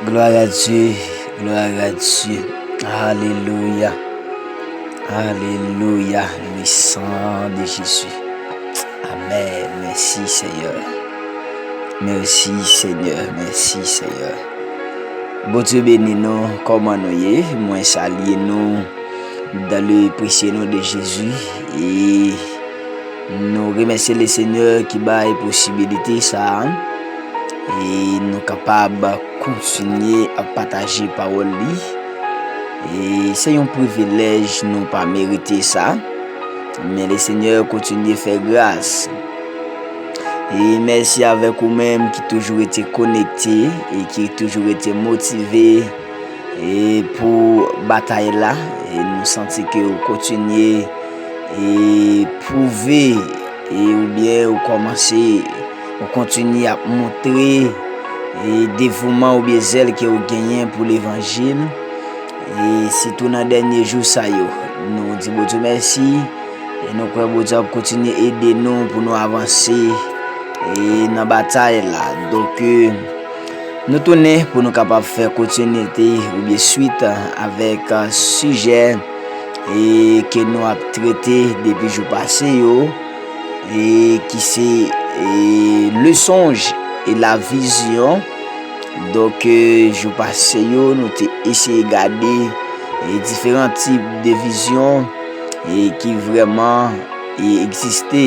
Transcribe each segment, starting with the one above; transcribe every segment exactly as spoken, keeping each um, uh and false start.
Gloire à Dieu, gloire à Dieu. Alléluia, alléluia, le sang de Jésus. Amen. Mèsi Senyè. Mèsi Senyè, mèsi Senyè. Bondye beni nou, kòman nou ye? Mwen salye nou dans le précieux nom de Jésus. E nou remèsye Lesenyè ki bay posibilite sa a. E nou kapab kontinye ap pataje pawòl li. E se yon privilèj, nou pa merite sa. Men Lesenyè kontinye fè gras. E mèsi avèk ou menm ki toujou rete konekte e ki toujou rete motive e pou batay la. E nou santi ke ou kontinye e pwouve e oubyen ou kòmanse, ou kontinye ap montre e devouman oubyen zèl ke ou genyen pou levanjil. E sitou nan dènye jou sa yo, nou di Bondye mèsi. E nou kwè Bondye ap kontinye ede nou pou nou avanse e nan batay la. Donk, e, nou tounen pou nou kapab fè kontinite oubyen swit avèk, e, sijè e ke nou ap trete depi jou pase yo, e ki se, e, le songe et la vision. Donk, e, jou pase yo, nou te eseye gade, e, diferan tip de vizyon, e ki vrèman, e, egziste.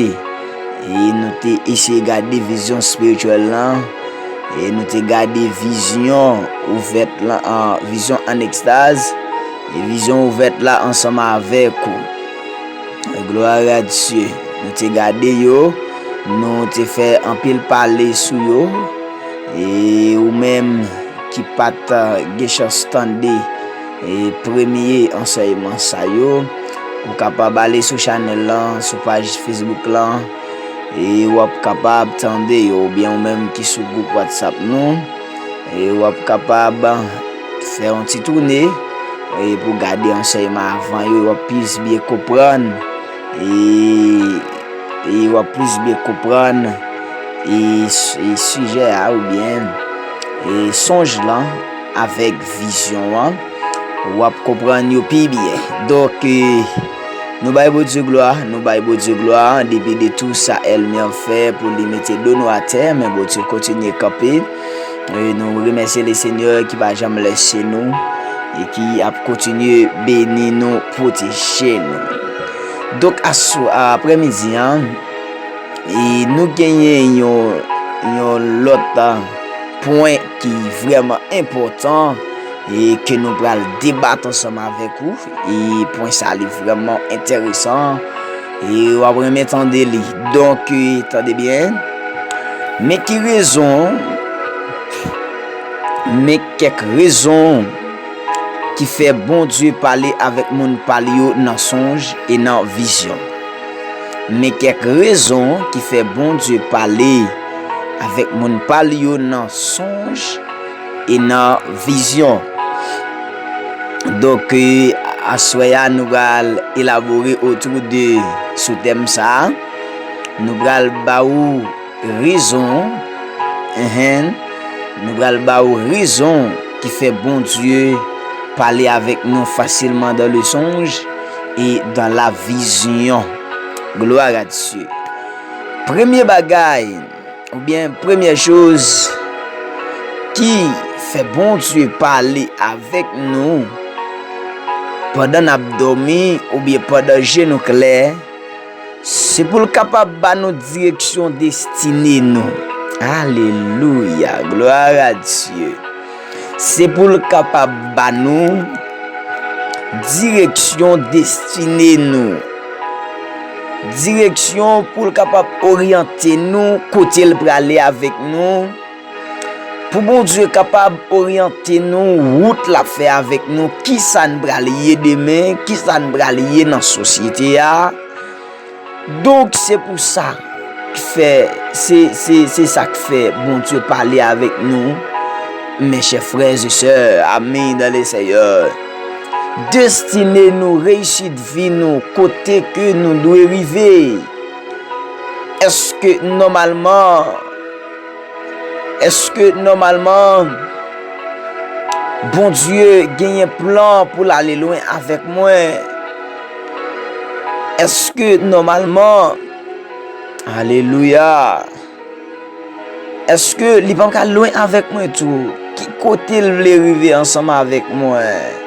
E nou te eseye gade vizyon espirityèl lan. E nou te gade vizyon ouvèt lan, an, vizyon an ekstaz. E vizyon ouvèt la ansanm avèk ou. Gloire à Dieu. Nou te gade yo, nou te fè anpil pale sou yo. E ou menm ki pa t, a, gen chans tande, e premye ansèyman sa yo, ou kapab ale sou chanèl lan, sou paj Facebook lan, e w ap kapab tande yo, oubyen ou menm ki sou gwoup WhatsApp nou, e w ap kapab fè yon ti tounen, e pou gade ansèyman avan yo, w ap plis byen konprann, e, e w ap plis byen konprann, e, s-, e sijè a oubyen, e sonj lan avèk vizyon an, w ap konprann yo pi byen. Donk, e, nou bay Bondye glwa, nou bay Bondye glwa, depi de tou sa èlmi an fè pou li mete do nou atè, men Bondye kontinye kanpe. E nou remèsye Lesenyè ki pa janm lèse nou e ki ap kontinye beni nou, pwoteje nou. Donk, asou, aprèmidi an, e nou genyen yon, yon lòt, a, pwen ki vrèman enpòtan e ke nou pral debat ansanm avèk ou. E pwen sa li vrèman enteresan. E w ap renmen tande li. Donk, e, tande byen. Men ki rezon, men kèk rezon ki fè Bondye pale avèk moun pa l yo nan sonj e nan vizyon. Men kèk rezon ki fè Bondye pale avèk moun pa l yo nan sonj e nan vizyon. Donk, e, aswè a, nou pral elabore otou de, sou tèm sa a. Nou pral ba ou rezon, enhen, nou pral ba ou rezon ki fè Bondye pale avèk nou fasilman dans le songe et dans la vision. Gloire à Dieu. Premye bagay, oubyen premyè choz ki fè Bondye pale avèk nou pandan n ap dòmi oubyen pandan je nou klè, se pou l kapab ba nou direksyon destine nou. Alelouya, gloire à Dieu. Se pou l kapab ba nou direksyon destine nou. Direksyon pou l kapab oryante nou kote l prale avèk nou. Pou Bondye kapab oryante nou, wout l ap fè avèk nou, kisa n pral ye demen, kisa n pral ye nan sosyete a. Donk, se pou sa k fè, se, se, se sa k fè Bondye pale avèk nou, mes chers frères et sœurs, amis dans le Seigneur. Destine nou, reyisit vi nou, kote ke nou dwe rive. Èske nòmalman, èske nòmalman, Bondye genyen plan pou l ale lwen avèk mwen? Èske nòmalman, alelouya, èske li p ap ka lwen avèk mwen tou? Ki kote l vle rive ansanm avèk mwen?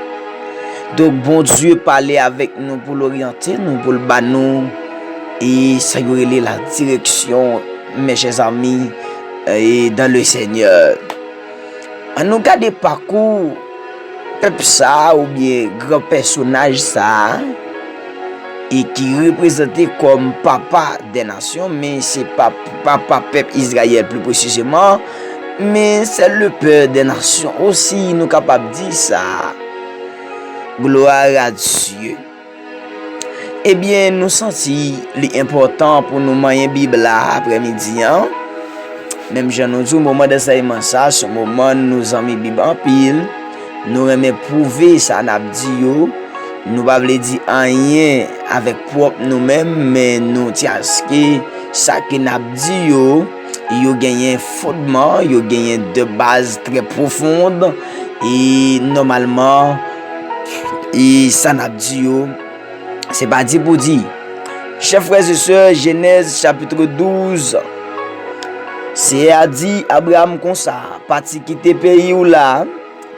Donk, Bondye pale avèk nou pou l oryante nou, pou l ba nou, e sa yo rele la direksyon, mes chers amis, e dans le Seigneur. Ann nou gade pakou pèp sa a oubyen gran pèsonaj sa a, e ki reprezante kòm papa dè nasyon, men se pa papa pèp Izrayèl pli presizeman, men c'est le père des nations osi, nou kapab di sa. Gloire à Dieu. Ebyen, nou santi li enpòtan pou nou manyen Bib la aprèmidi an. Menm jan nou di w, moman dansèyman sa, se yon moman nou zanmi Bib anpil. Nou renmen pwouve sa n ap di yo. Nou pa vle di anyen avèk pwòp nou menm, men nou tyaske sa ke n ap di yo, yo genyen fondman, yo genyen de baz trè pwofon, e nòmalman, e sa n ap di yo, se pa di pou di. Chè frè e sè, Jenèz chapit douz, Seyè a di Abraram konsa, pati kite peyi w la,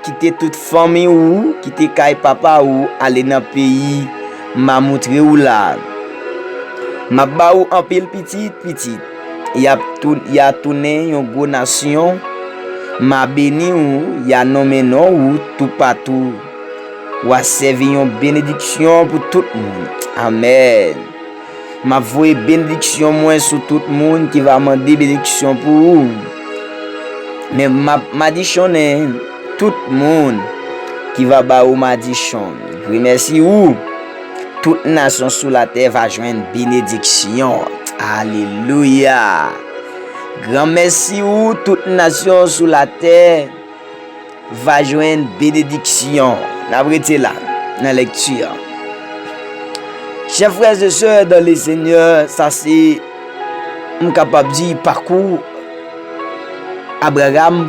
kite tout fanmi w, kite kay papa w, ale nan peyi m a moutre w la. M ap ba w anpil pitit, pitit. Y a tou-, y a tounen yon gwo nasyon. M a beni w, y a nonmen non w toupatou. W a sèvi yon benediksyon pou tout moun. Amèn. M ap voye benediksyon mwen sou tout moun ki va mande benediksyon pou ou. Men m ap madichonnen tout moun ki va ba ou madichon. Granmèsi ou, tout nasyon sou latè va jwenn benediksyon. Alelouya! Granmèsi ou, tout nasyon sou latè va jwenn benediksyon. N ap rete la, nan lekti an. Chè frè e sè dans le Seigneur, sa se, m kapab di, pakou Abraram,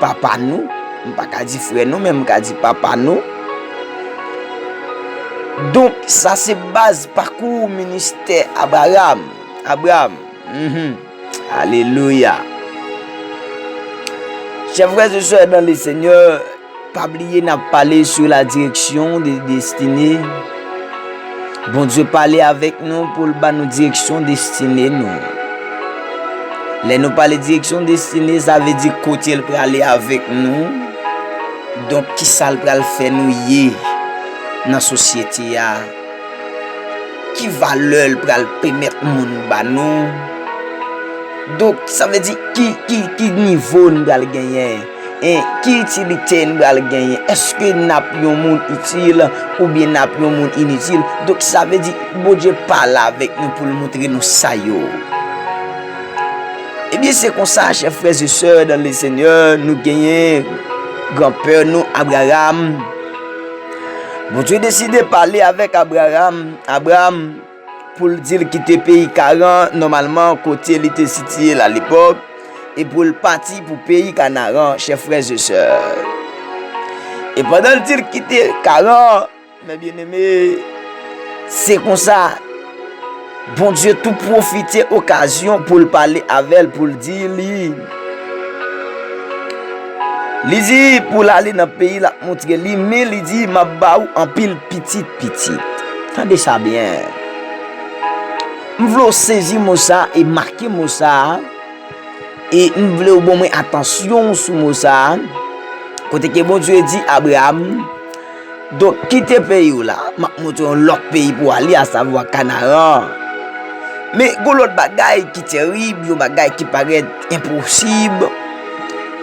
papa nou. M pa ka di frè nou, men m ka di papa nou. Donk, sa se baz pakou ministè Abraram. Abraram. Mhm. Alelouya. Chè frè e sè dans le Seigneur, pa bliye n ap pale sou la direksyon de destine. Bondye pale avèk nou pou l ba nou direksyon destine nou. Lè nou pale direksyon destine, sa vle di kote l prale avèk nou. Donk, kisa l pral fè nou ye nan sosyete a? Ki valè l pral pèmèt moun ba nou? Donk, sa vle di ki, ki, ki nivo n pral genyen? En, ki itilite n pral genyen? Èske n ap yon moun itil oubyen n ap yon moun initil? Donk, sa vle di Bondye pale avèk nou pou l montre nou sa yo. Ebyen, se konsa, chè frè e sè dans le Seigneur, nou genyen granpè nou, Abraram. Bondye deside pale avèk Abraram, Abraram, pou l di l kite peyi Karan, nòmalman, kote li te sitiye l alepòk, e pou l pati pou peyi Kanaran, chè frè e sè. E pandan l di l kite Karan, mes bien-aimés, se konsa, Bondye tou pwofite okazyon pou l pale avè l, pou l di li, li di pou l ale nan peyi l ap montre li, men li di, "M ap ba ou anpil pitit, pitit." Tande sa byen. M vle w sezi mo sa e make mo sa. E m vle w ban mwen atansyon sou mo sa a, kote ke Bondye di Abraram, "Donk, kite peyi w la, m ap montre w yon lòt peyi pou w ale, asavwa Kanaran." Men, gon lòt bagay ki terib, yon bagay ki parèt enposib,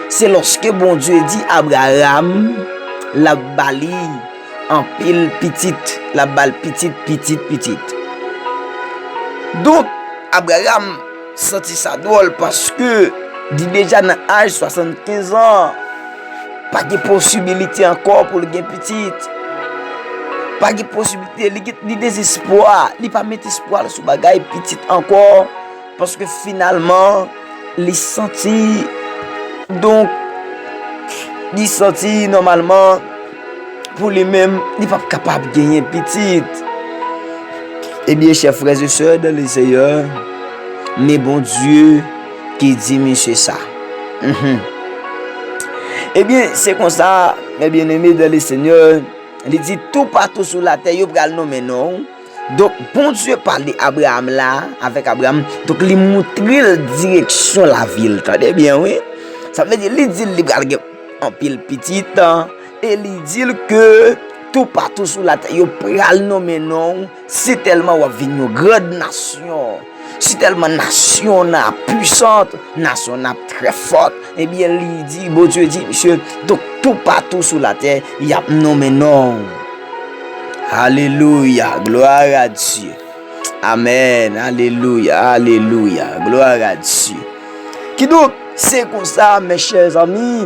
se lòske Bondye di Abraram l ap ba li anpil pitit, l ap ba l pitit, pitit, pitit. Donk, Abraram santi sa dwòl paske li deja nan aj swasannkenz an. Pa gen posibilite ankò pou l gen pitit. Pa gen posibilite, li, li dezespwa. Li pa met espwa l sou bagay pitit ankò. Paske finalman, li santi, donk, Li santi nòmalman, pou li menm, li p ap kapab genyen pitit. Ebyen, chè frè e sè dan le Seyè, men Bondye ki di misye sa. Mhm. Ebyen, se konsa, mes bien-aimés dans le Seigneur, li di, toupatou sou latè, yo pral nonmen non w. Donk, Bondye pale Abraham la, avèk Abraham. Donk, li moutre l direksyon lavi l. Tande byen, wi. Sa vle di, li di l li pral gen anpil pitit, e li di l ke toupatou sou latè, yo pral nonmen non w, sitèlman w ap vin yon gran nasyon, sitèlman nasyon w nan ap pwisan, nasyon w nan ap trè fò. Ebyen, li di, Bondye di, misye, donk, toupatou sou latè, y ap nonmen non w. Alelouya, gloire à Dieu. Amèn, alelouya, alelouya, gloire à Dieu. Kidonk, se konsa, mes chers amis,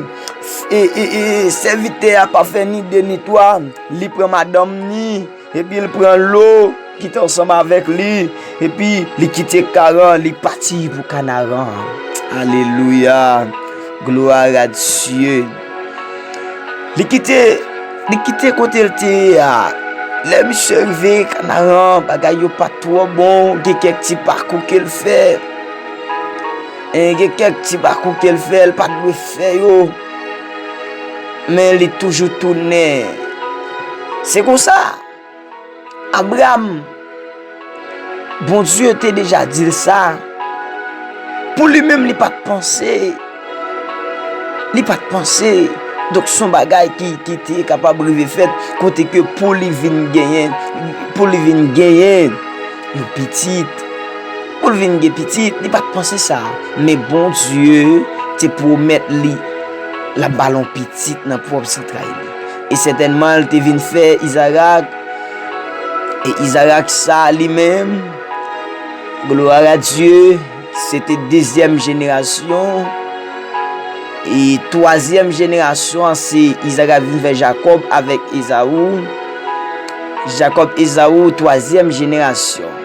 e, e, e, sèvitè a pa fè ni de ni twa, li pran madanm ni, epi l pran Lo ki te ansanm avèk li, epi li kite Karan, li pati pou Kanaran. Alelouya! Gloire à Dieu! Li kite, li kite kote l te ye a. Lè misye rive Kanaran, bagay yo pa t twò bon, gen kèk ti pakou ke l fè. E gen kèk ti pakou ke l fè, l pa t dwe fè yo. Men li toujou tounen. Se konsa, Abraham, Bondye te deja di l sa. Pou li menm, li pa t panse. Li pa t panse. Donk, se yon bagay ki, ki te kapab rive fèt, kote ke pou li vin genyen, pou li vin genyen yon pitit, pou l vin gen pitit, li pa t panse sa. Men Bondye te pwomèt li, l ap ba l yon pitit nan pwòp zantray li. E sètènman, l te vin fè Izarak. E Izarak sa li menm, gloire à Dieu, se te dezyèm jenerasyon. E twazyèm jenerasyon an, se Izarak vin fè Jakòb avèk Ezaou. Jakòb, Ezaou, twazyèm jenerasyon.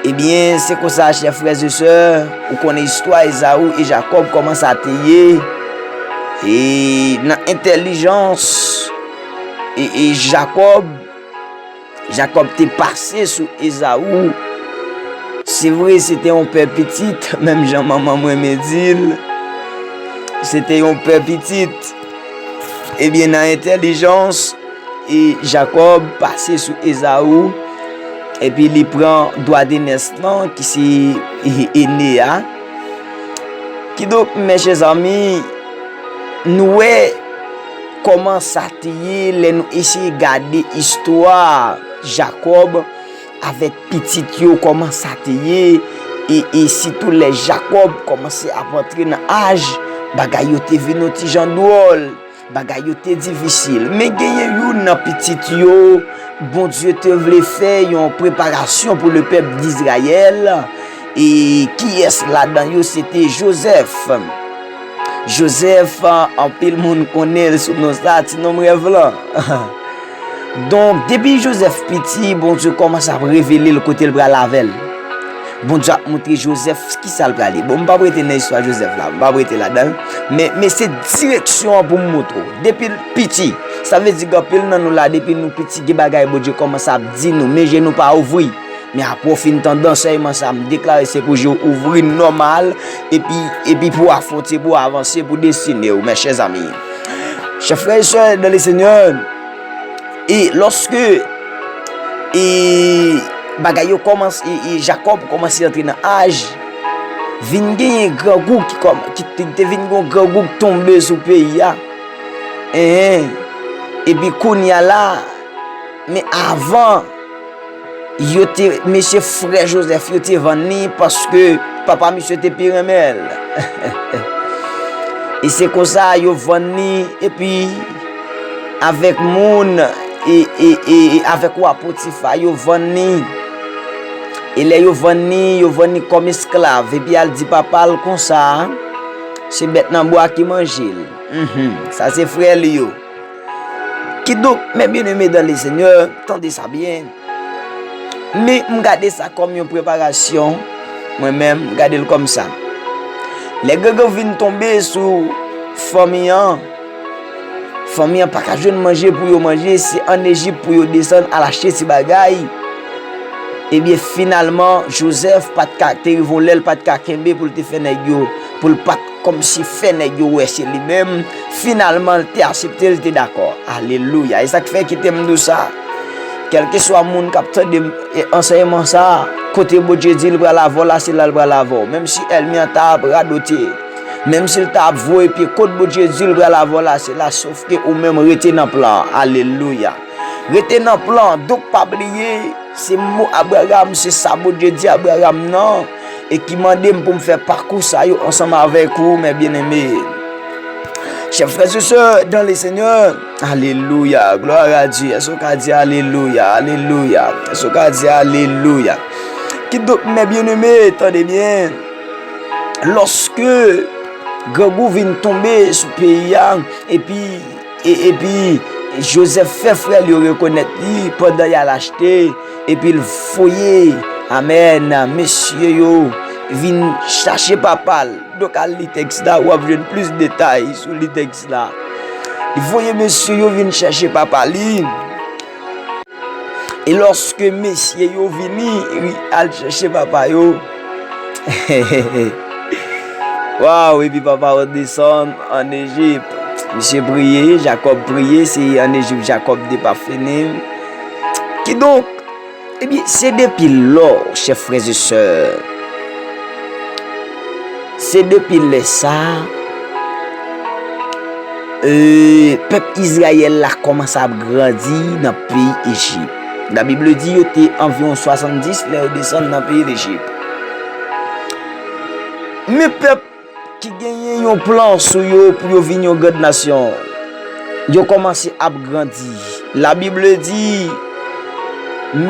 Ebyen, se konsa, chè frè e sè, ou konnen istwa Ezaou e Jakòb, kòman sa te ye. E nan entèlijans, e, e Jakòb, Jakòb te pase sou Ezaou. Se vre, se te yon pè pitit, menm jan manman m renmen di l. Se te yon pè pitit. Ebyen, nan entèlijans, e Jakòb pase sou Ezaou, epi li pran dwa de nès lan, ki se e, ene a. Kidonk, mes chers amis, nou wè kòman sa te ye lè nou eseye gade istwa Jakòb avèk pitit yo, kòman sa te ye, e, e sitou lè Jakòb kòmanse ap antre nan aj, bagay yo te vin yon ti jan dwòl, bagay yo te difisil. Men genyen youn nan pitit yo, Bondye te vle fè yon preparasyon pou le pèp d'Izrayèl, e kiyès ladan yo? Se te Jozèf. Jozèf, anpil moun konnen l sou non sa, ti nonm rèv lan. Donk, depi Jozèf piti, Bondye kòmanse ap revele l kote l pral avè l. Bondye ap montre Jozèf kisa l pral ye. Bon, m p ap rete nan istwa Jozèf la, m p ap rete ladan l. Men, men se direksyon an pou m montre w. Depi l piti, sa vle di gen anpil nan nou la, depi nou piti, gen bagay Bondye kòmanse ap di nou, men je nou pa ouvri. Men apre w fin tande ansèyman sa, m deklare se pou je w ouvri nòmal, epi, epi pou w afwonte, pou w avanse, pou destine w, mes chers amis. Chè frè e sè dans le Seigneur, e lòske, e bagay yo kòmanse, e, e Jakòb kòmanse antre nan aj, vin genyen grangou ki kòm-, ki te, te vin gen yon grangou k tonbe sou peyi a. Enhen. Epi kounye a la, men avan, yo te, mesye frè Jozèf yo te vann li paske papa misye te pi renmen l. E se konsa yo vann li, epi avèk moun, e, e, e, e avèk wa Potifa, yo vann li. E lè yo vann li, yo vann li kòm esklav. Epi al di papa l konsa, se bèt nan bwa ki manje l. Mhm, sa se frè li yo. Kidonk, mes bien-aimés dans le Seigneur, tande sa byen. Men, m gade sa kòm yon preparasyon. Mwen menm, m gade l kòm sa. Lè grangou vin tonbe sou fanmi an, fanmi an pa ka jwenn manje pou yo manje, se ann Ejip pou yo desann al achte ti bagay. Ebyen, finalman, Jozèf pa t ka, te rive yon lè l pa t ka kenbe pou l te fè nèg yo, pou l pa t kòmsi fè nèg yo wè se li menm. Finalman, l te aksepte, l te dakò. Alelouya. E sa k fè, kite m di w sa. Kèlkeswa moun k ap tande m, e, ansèyman sa a, kote Bondye di l pral avè w la, se la l pral avè w. Menm si ènmi an ta ap radote, menm si l ta ap voye pye, kot Bondye di l pral avè w la, se la, sofke ou menm rete nan plan an. Alelouya. Rete nan plan an. Donk, pa bliye, se mo Abraram, se sa Bondye di Abraram nan, e ki mande m pou m fè pakou sa yo ansanm avèk ou, mes bien-aimés. Chers frères et sœurs dans le Seigneur, alelouya, gloire à Dieu. Èske w ka di alelouya, alelouya? Èske w ka di alelouya? Kidonk, mes bien-aimés, tande byen. Lòske grangou vin tonbe sou peyi a, epi, e, epi Jozèf fè frè l yo rekonèt li pandan y al achte, epi l voye, amèn, mesye yo vin chache papa l. Donk, al li tèks la, w ap jwenn plis detay sou li tèks la. Li voye mesye yo vin chache papa li. E lòske mesye yo vini, wi, al chèche papa yo. Waw, epi papa yo desann ann Ejip. Misye priye, Jakòb priye, se ann Ejip Jakòb depafini. Kidonk, ebyen, se depi lò, chè frè e sè, se depi lè sa a, e, pèp Izrayèl la kòmanse ap grandi nan peyi Ejip. Labib di yo te anviwon swasanndis lè yo desann nan peyi Lejip. Men pèp ki genyen yon plan sou yo pou yo vin yon grand nasyon, yo kòmanse ap grandi. Labib di,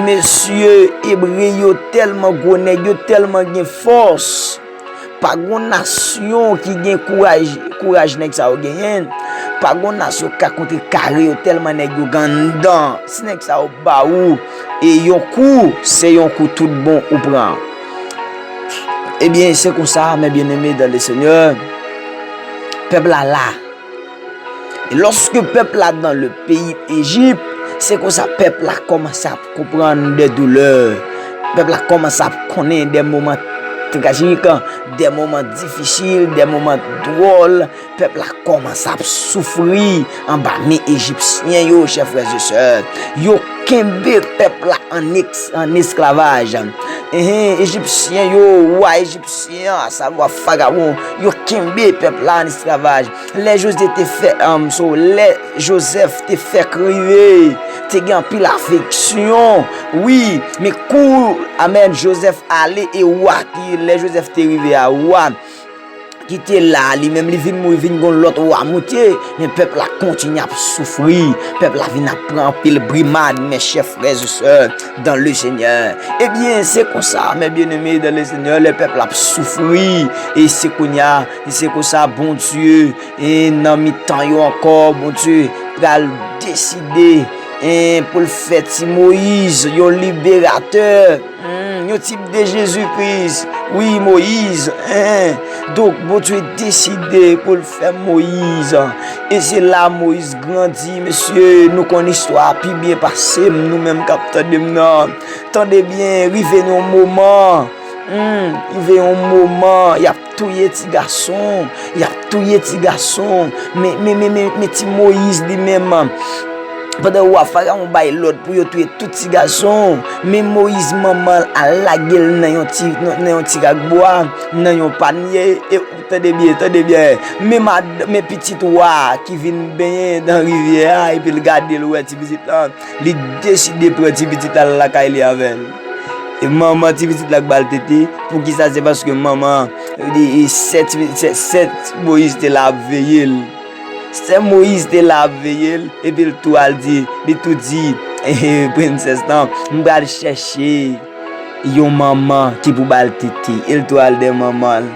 mesye ebre yo tèlman gwo nèg, yo tèlman gen fòs. Pa gon nasyon ki gen kouraj, kouraj nèg sa yo genyen. Pa gon nasyon k ka kontre kare yo tèlman nèg yo gen anndan. Si nèg sa yo ba ou, e yon kou, se yon kou tout bon ou pran. Ebyen, se konsa, mes bien-aimés dans le Seigneur, pèp la la. E lòske pèp la dans le pays Égypte, se konsa pèp la kòmanse ap konprann de doulè. Pèp la kòmanse ap konnen de moman trajik, de moman difisil, de moman dwòl. Pèp la kòmanse ap soufri anba men Ejipsyen yo, chè frè e sè. Yo kenbe pèp la an eks-, an esklavaj. Enhen, Ejipsyen yo, wa Ejipsyen an, asavwa Farawon, yo kenbe pèp la an esklavaj. Lè Jozye te fè, um, so, lè Jozèf te fèk rive, te gen anpil afliksyon. Wi, men kou, amèn, Jozèf ale e wa ki, lè Jozèf te rive a, wa ki te la a, li menm, li vin mouri, vin gon lòt wa moute, men pèp la kontinye ap soufri, pèp la vin ap pran anpil brimad, mes chers frères et sœurs dans le Seigneur. Ebyen, se konsa, mes bien-aimés dans le Seigneur, lè pèp la ap soufri, e se kounye a, e se konsa Bondye, e nan mitan yo ankò, Bondye pral deside, e pou l fè ti Moyiz yon liberatè. Hmm, yon tip de Jezi Kris. Wi, Moyiz. Hein. Donk, Bondye deside pou l fè Moyiz. E se la Moyiz grandi, mesye. Nou konn istwa a pi byen pase m, nou menm k ap tande m nan. Tande byen, rive yon moman. Hmm, rive yon moman, y ap touye ti gason, y ap touye ti gason. Men, men, men, men, men ti Moyiz li menm, pandan wa Farawon bay lòd pou yo touye tout ti gason, men Moyiz manman l al lage l nan yon ti, nan, nan yon ti rak bwa, nan yon panye, e tande byen, tande byen. Men mad-, men pitit wa a ki vin benyen nan rivyè a, epi l gade l wè ti pitit lan, li deside pran ti pitit la al lakay li avè l. E manman ti pitit la k ba l tete, poukisa? Se paske manman, e, e, sè ti, sè, sè Moyiz te la ap veye l. Sè Moyiz te la ap veye l, epi l tou al di, li tou di, e, e, prensès lan, m pral chèche yon manman ki pou ba l tete. E l tou al dèyè manman l.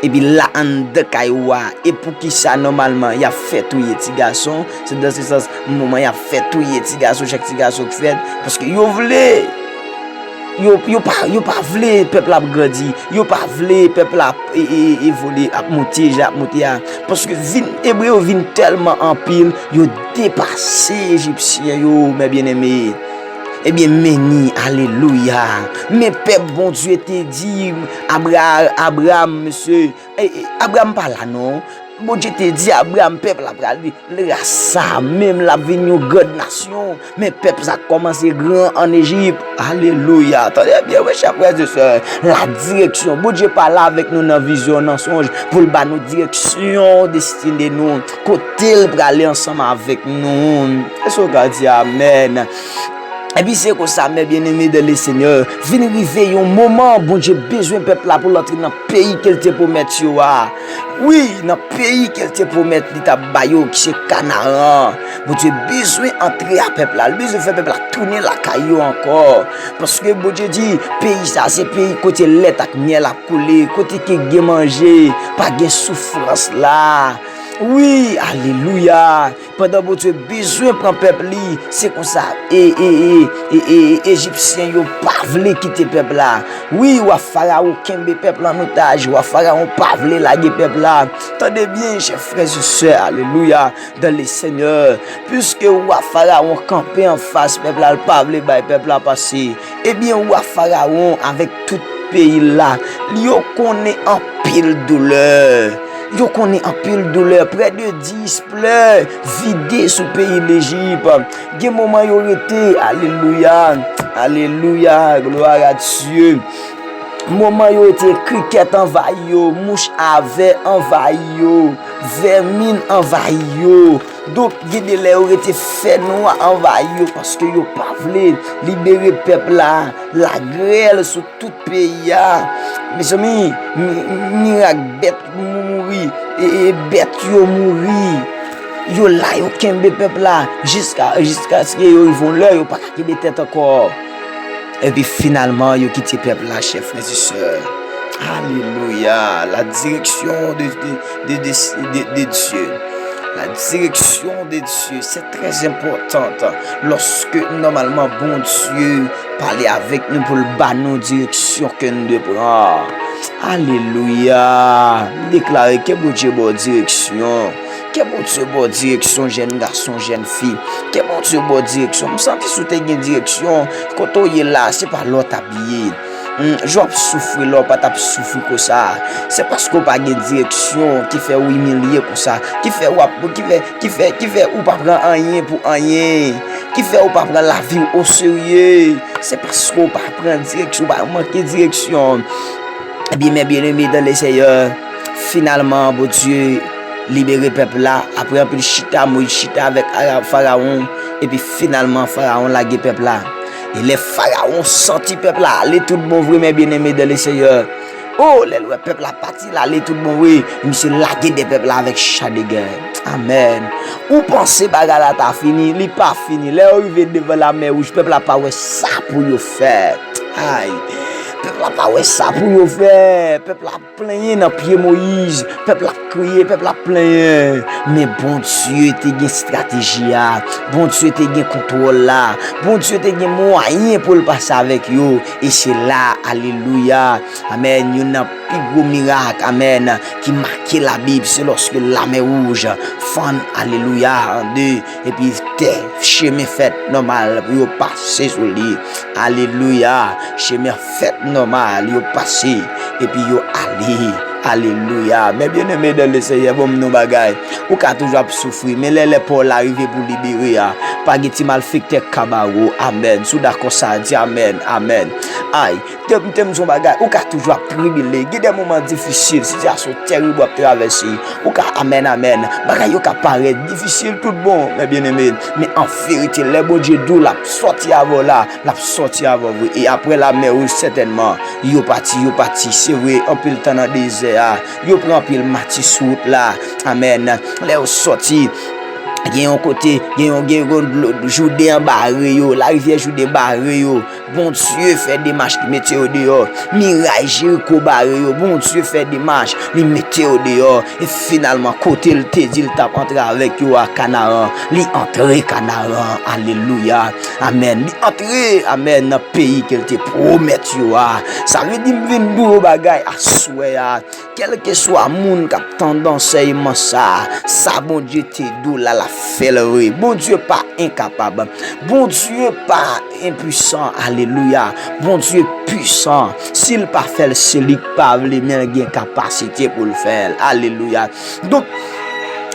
Epi la anndan kay wa. E poukisa nòmalman y ap fè touye ti gason? Se dans se sans, moman y ap fè touye ti gason, chak ti gason k fèt, paske yo vle. Yo, yo pa, yo pa vle pèp la ap grandi. Yo pa vle pèp la ap e, e, e, evolye, ap monte, jan ap monte a. Paske vin, Ebre yo vin tèlman anpil, yo depase Ejipsyen yo, mè byeneme. Ebyen, men ni, alelouya. Men pèp Bondye te di, Abra-, Abraham, mesye, e, e, Abraham pa la, non. Bondye te di Abraham, pèp la pral, rasa menm, l ap vin yon grann nasyon. Men pèp sa kòmanse gran ann Ejip. Alelouya. Tande byen, wi, chè frè e sè. La direksyon. Bondye pale avèk nou nan vizyon, nan sonj, pou l ba nou direksyon, destine nou, kote l prale ansanm avèk nou. Èske w ka di amèn? Epi se konsa, mè byeneme dan le Senyè, vin rive yon moman Bondye bezwen pèp la pou l antre nan peyi ke l te pwomèt yo a. Wi, nan peyi ke l te pwomèt li t ap ba yo, ki se Kanaran. Bondye bezwen antre a pèp la, li bezwen fè pèp la tounen lakay yo ankò. Paske Bondye di, peyi sa se peyi kote lèt ak myèl ap koule, kote ke gen manje, pa gen soufrans la. Wi, alelouya. Pandan Bondye bezwen pran pèp li, se konsa, e, e, e, e, e, Ejipsyen yo pa vle kite pèp la. Wi, wa Farawon kenbe pèp la an otaj, wa Farawon pa vle lage pèp la. Tande byen, chè frè e sè, alelouya, dan le Senyè. Piske wa Farawon kanpe anfas pèp la, l pa vle bay pèp la pase. Ebyen, wa Farawon avèk tout peyi l la, yo konnen anpil doulè. Yo konnen anpil doulè. Prè de dis plè vide sou peyi Lejip. Gen moman yo rete, alelouya, alelouya, gloire à Dieu. Moman yo rete, krikèt anvayi yo, mouch a vè anvayi yo, vèmin anvayi yo. Donk, gen de lè yo rete fènwa anvayi yo paske yo pa vle libere pèp la, lagrèl sou tout peyi a. Mezanmi, mi-, mirak bèt mouri, e, e, bèt yo mouri. Yo la, yo kenbe pèp la, jiska, jiskaske yo rive yon lè, yo pa ka kenbe tèt ankò. Epi finalman, yo kite pèp la, chè frè e sè. Alelouya! La direction de, de, de, de, de, de Dieu. La direction de Dieu, c'est très important. Lòske nòmalman Bondye pale avèk nou pou l ba nou direksyon ke n dwe pran. Alelouya! M deklare ke Bondye ba w direksyon. Ke Bondye ba w direksyon, jèn gason, jèn fi. Ke Bondye ba w direksyon. M santi si w te gen direksyon, kote w ye la, se pa lè w t ap ye. Hmm, jan w ap soufri la, w pa t ap soufri konsa. Se paske w pa gen direksyon ki fè w imilye konsa, ki fè w ap, ki fè, ki fè, ki fè ou pa pran anyen pou anyen, ki fè ou pa pran lavi w oserye. Se paske w pa pran direksyon, w pa manke direksyon. Ebyen, mè byeneme dan le Senyè, finalman, Bondye libere pèp la. Apre anpil chita, Moyiz chita avèk Ara-, Farawon, epi finalman, Farawon lage pèp la. E lè Farawon santi pèp la ale tout bon vre, mè byeneme dan le Senyè, o, lè l wè pèp la pati, l ale tout bon vre, misye lage dèyè pèp la avèk cha de gè. Amèn. Ou panse bagay la ta fini? Li pa fini. Lè yo rive devan Lamè Wouj, pèp la pa wè sa pou yo fè. Ay, pèp la pa wè sa pou yo fè. Pèp la plenyen nan pye Moyiz. Pèp la ap kriye, pèp la ap plenyen. Men Bondye te gen estrateji a. Bondye te gen kontwòl la. Bondye te gen mwayen pou l pase avèk yo. E se la, alelouya, amèn, youn nan pi gwo mirak, amèn, ki make Labib, se lòske Lamè Wouj fann, alelouya, an de, epi tè, chemen fèt nòmal pou yo pase sou li. Alelouya, chemen fèt nòmal, yo pase, epi yo ale. Alelouya. Mè byeneme dan le Senyè, ban m di w bagay. Ou ka toujou ap soufri, men lè, lè pa w la rive pou libere a, pa gen ti malfektè k ka bare w. Amèn. Si w dakò sa, di amèn, amèn. Ay, te, te m di w bagay, ou ka toujou ap tribile. Gen de moman difisil, sitiyasyon tèrib w ap travèse. Ou ka, amèn, amèn. Bagay yo ka parèt difisil tout bon, mè byeneme. Men an verite, lè Bondye di w l ap sòti avè w la, l ap sòti avè w vre. E apre Lamè Wouj, sètènman, yo pati, yo pati. Se vre, anpil tan nan dezè a. Yo pran anpil mati sou wout la. Amèn. Lè yo sòti, gen yon kote, gen yon, gen yon dlo, Jouden an bare yo, larivyè Jouden bare yo. Bondye fè demach, li mete yo deyò. Miray Jeriko bare yo. Bondye fè demach, li met mete yo deyò. E finalman, kote l te di l t ap antre avèk yo a Kanaran, li antre Kanaran. Alelouya. Amèn. Li antre, amèn, nan peyi ke l te pwomèt yo a. Sa vle di m vin di w yon bagay aswè a. Kèlkeswa moun k ap tande ansèyman sa a, sa Bondye te di w la, l ap fè l vre. Bondye pa enkapab. Bondye pa enpwisan. Alelouya. Bondye pwisan. Si l pa fè l, se li k pa vle, men l gen kapasite pou l fè l. Alelouya. Donk,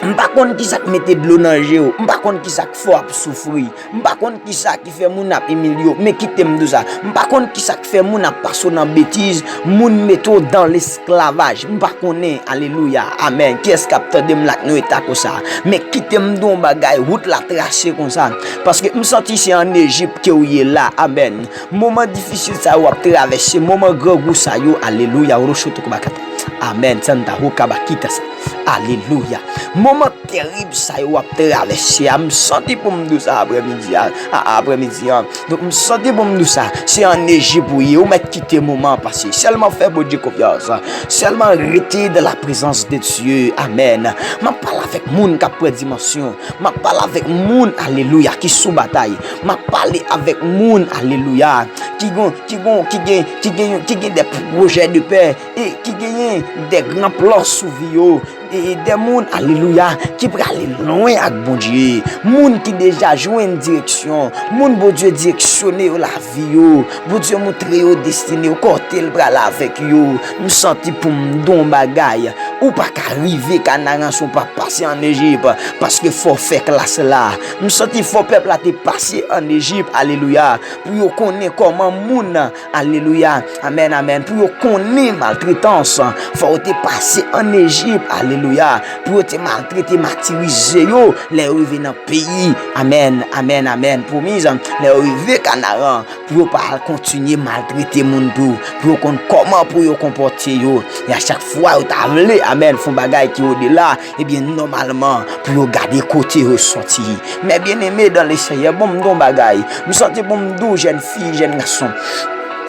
m pa konn kisa k mete dlo nan je w. M pa konn kisa k fè w ap soufri. M pa konn kisa ki fè moun ap imilye w, men kite m di w sa. M pa konn kisa k fè moun ap pase w nan betiz, moun mete w dan lesklavaj. M pa konnen, alelouya, amèn, kiyès k ap tande m la k nan eta konsa. Men kite m di w yon bagay, wout la trase konsa. Paske m santi se ann Ejip ke w ye la, amèn. Moman difisil sa yo w ap travèse, moman grangou sa yo, alelouya, rochotokobakat. Amèn, santa hokabakita sa. Alelouya. Moman terib sa yo w ap travèse a, m santi pou m di w sa aprèmidi a, a, aprèmidi an. Donk, m santi pou m di w sa, se ann Ejip ou ye, ou mèt kite moman an pase. Sèlman fè Bondye konfyans. Sèlman rete dans la présence de Dieu. Amèn. M ap pale avèk moun k ap pran dimansyon. M ap pale avèk moun, alelouya, ki sou batay. M ap pale avèk moun, alelouya, ki gon, ki gon, ki gen, ki gen, ki gen de pwojè de pè e ki genyen de gran plan sou vi yo. E de moun, alelouya, ki prale lwen ak Bondye. Moun ki deja jwenn direksyon. Moun Bondye direksyone yo lavi yo. Bondye montre yo destine yo, kote l prale avèk yo. M santi pou m di w yon bagay. Ou pa ka rive Kanaran si w pa pase ann Ejip. Paske fò w fè klas la. M santi fò pèp la te pase ann Ejip, alelouya, pou yo konnen kòman moun, alelouya, amèn, amèn, pou yo konnen maltretans, fò yo te pase ann Ejip, alelouya, pou yo te maltrete, matirize yo, lè yo rive nan peyi, amèn, amèn, amèn, pwomiz, lè yo rive Kanaran, pou yo pa al kontinye maltrete moun tou, pou yo konn kòman pou yo konpòte yo. E a chak fwa yo ta vle, amèn, fè yon bagay ki odela, ebyen, nòmalman, pou yo gade kote yo soti. Mè byeneme dan le Senyè, bon, m di w yon bagay. M santi pou m di w, jèn fi, jèn gason.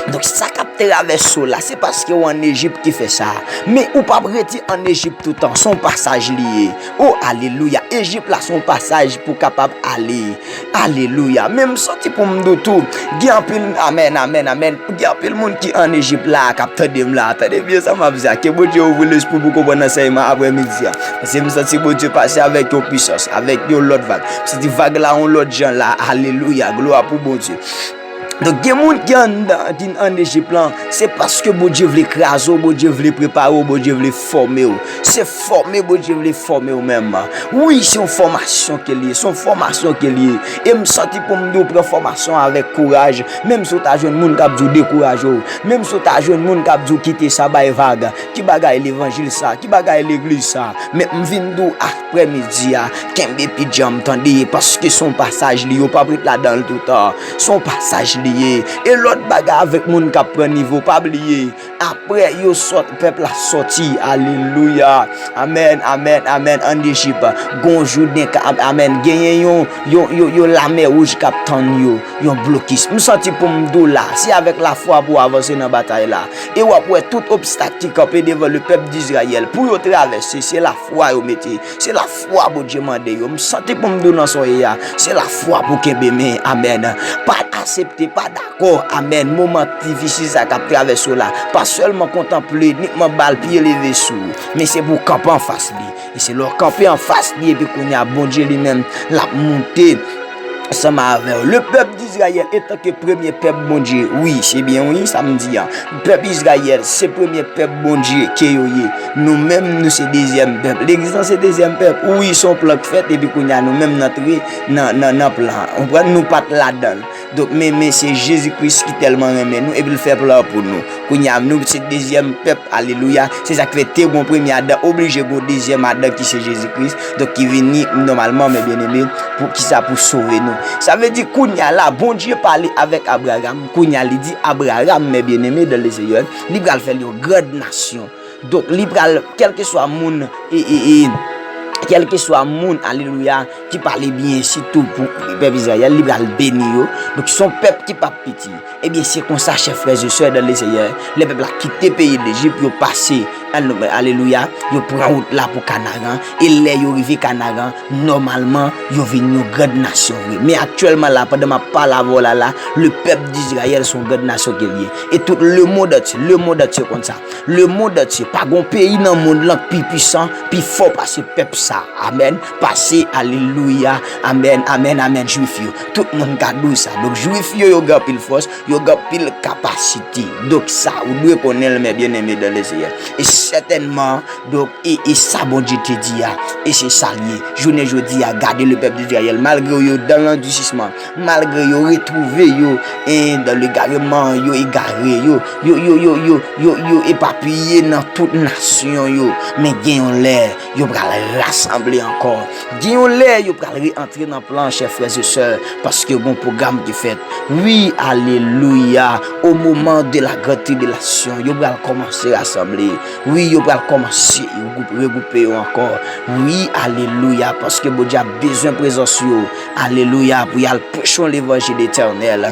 Donk, sa k ap travèse w la, se paske w ann Ejip ki fè sa. Men ou p ap rete ann Ejip toutan, se yon pasaj li ye. O, alelouya! Ejip la se yon pasaj pou w kapab ale. Alelouya. Men m santi pou m di w tou, gen anpil, amèn, amèn, amèn. Gen anpil moun ki ann Ejip la, k ap tande m la. Tande byen sa m ap di a. Ke Bondye ouvri lespri pou w konprann ansèyman aprèmidi a. Paske m santi Bondye pase avèk yon pwisans, avèk yon lòt vag. M santi vag la yon lòt jan la. Alelouya. Glwa pou Bondye. Donk, gen moun ki anndan, ki ann Ejip lan, se paske Bondye vle kraze w, Bondye vle prepare w, Bondye vle fòme w. Se fòme Bondye vle fòme w menm. Wi, se yon fòmasyon ke l ye, se yon fòmasyon ke l ye. E m santi pou m di w pran fòmasyon avèk kouraj, menm si w ta jwenn moun k ap di w dekouraje w, menm si w ta jwenn moun k ap di w kite sa bay vag, ki bagay levanjil sa, ki bagay legliz sa. Men m vin di w aprèmidi a, kenbe pi djanm, tande, paske se yon pasaj li ye, w p ap ret ladan l toutan. Se yon pasaj li ye. E lòt bagay avèk moun k ap pran nivo, pa bliye, apre yo sòt, pèp la sòti, alelouya, amèn, amèn, amèn, ann Ejip, gon jou den ka, amèn, genyen yon, yon, yon, yon lamè wouj k ap tann yo, yon blokis. M santi pou m di w la, se avèk lafwa pou w avanse nan batay la. E w ap wè tout obstak ki kanpe devan le pèp d'Izrayèl pou yo travèse, se lafwa yo mete. Se lafwa Bondye mande yo. M santi pou m di w nan sa w ye a, se lafwa pou w kenbe men. Amèn. Pa aksepte, pa dakò. Amèn. Moman difisil sa k ap travèse w la, pa sèlman kontanple, nikman ba l pye leve sou ou, men se pou w kanpe anfas li. E se lè w kanpe anfas li, epi kounye a, Bondye li menm, l ap moute ansanm avè w. Le pèp d'Izrayèl, etanke premye pèp Bondye, wi, se byen wi, sa m di a. Pèp Izrayèl, se premye pèp Bondye ke yo ye. Nou menm, nou se dezyèm pèp. Legliz lan se dezyèm pèp. Wi, se yon plan k fèt, epi kounye a, nou menm, n antre nan, nan, nan plan an. Ou konprann? Nou pa t ladan l. Donk, men, men se Jezi Kris ki tèlman renmen nou, epi l fè plan an pou nou. Kounye a, nou se dezyèm pèp, alelouya. Se sa k fè te gon premye Adan, oblije gon dezyèm Adan ki se Jezi Kris. Donk, ki vini nòmalman, men byeneme, pou kisa? Pou sove nou. Sa vle di, kounye a la, Bondye pale avèk Abraram. Kounye a, li di Abraram, men byeneme, dan le Senyè, li pral fè l yon grand nasyon. Donk, li pral, kèlkeswa moun, e, e, e, kèlkeswa moun, alelouya, ki pale byen, sitou pou pèp Izrayèl, li pral beni yo. Donk, se yon pèp ki p ap piti. Ebyen, se konsa, chè frè e sè dan le Senyè, lè pèp la kite peyi Lejip, yo pase Al-, alelouya, yo pran wout la pou Kanaran, e lè yo rive Kanaran, nòmalman, yo vin yon grand nasyon vre. Men aktyèlman la, pandan m ap pale avè w la, la, le pèp d'Izrayèl se yon grand nasyon ke l ye. E tout le monde entier, le monde entier konn sa. Le monde entier, pa gon peyi nan mond lan k pi pwisan, pi fò pase pèp sa. Amèn. Pase, alelouya. Amèn, amèn, amèn, jwif yo. Tout moun ka di w sa. Donk, jwif yo, yo gen anpil fòs, yo gen anpil kapasite. Donk, sa, ou dwe konnen l, mes bien-aimés dans le Seigneur. E sètènman, donk, e, e sa Bondye te di a, e se sa l ye. Jounen jodi a, gade le pèp d'Izrayèl, malgre yo dan landisisman, malgre yo retwouve yo, en, dan legareman, yo egare, yo, yo, yo, yo, yo, yo, yo epapiye nan tout nasyon yo, men gen yon lè, yo pral rasanble ankò. Gen yon lè, yo pral re-antre nan plan, chè frè e sè, paske gon pwogram ki fèt. Wi, alelouya, au moment de la grande tribulation, yo pral kòmanse rasanble. Wi, yo pral kòmanse regwoup-, regwoupe yo ankò. Wi, alelouya, paske Bondye ap bezwen prezans yo. Alelouya, pou y al preche levanjil etènèl.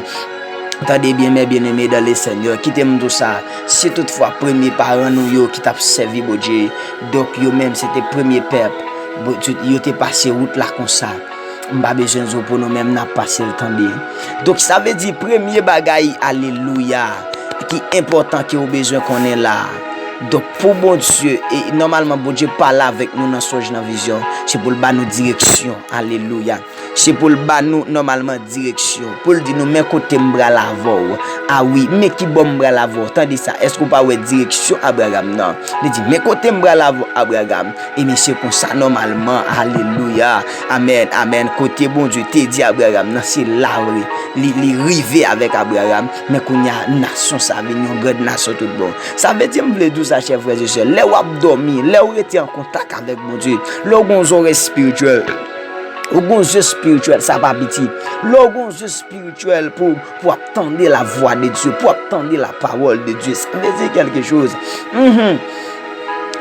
Tande byen, mes bien-aimés dans le Seigneur, kite m di w sa, si toutfwa premye paran nou yo ki t ap sèvi Bondye, donk yo menm se te premye pèp, Bondye, yo te pase wout la konsa. M pa bezwen di w pou nou menm n ap pase l, tande. Donk, sa vle di premye bagay, alelouya, ki enpòtan ke w bezwen konnen la. Donk, pou Bondye, e nòmalman, Bondye pale avèk nou nan sonj, nan vizyon, se pou l ba nou direksyon, alelouya. Se pou l ba nou, nòmalman, direksyon, pou l di nou, men kote m pral avè w. A wi, men ki bò m pral avè w. Tande sa, èske w pa wè direksyon Abraram nan? Li di, men kote m pral avè w, Abraram. Ebyen, se konsa, nòmalman, alelouya, amèn, amèn, kote Bondye te di Abraram nan, se la vre. Li, li rive avèk Abraram, men kounye a, nasyon sa vin yon grand nasyon tout bon. Sa vle di, m vle di w sa, chè frè e sè, lè w ap dòmi, lè w rete an kontak avèk Bondye, lè w gon zòrèy espirityèl, ou gon zye espirityèl, sa pa piti. Lè w gon zye espirityèl pou, pou w ap tande la voix de Dieu, pou w ap tande la parole de Dieu. Sa vle di quelque chose. Mhm.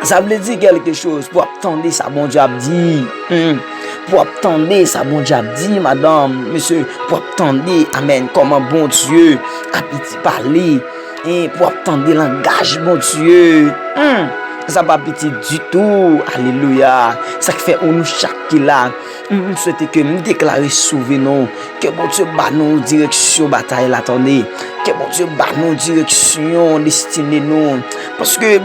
Sa vle di quelque chose. Pou w ap tande sa Bondye ap di. Hmm. Pou w ap tande sa Bondye ap di, madanm, mesye. Pou w ap tande, amèn, kòman Bondye ap pale. E pou w ap tande langaj Bondye. Hmm. Sa pa piti ditou. Alelouya. Sa k fè ou nou chak ki la. M, m swete ke m deklare sou vi nou, ke Bondye ba nou direksyon batay la, tande. Ke Bondye ba nou direksyon destine nou. Paske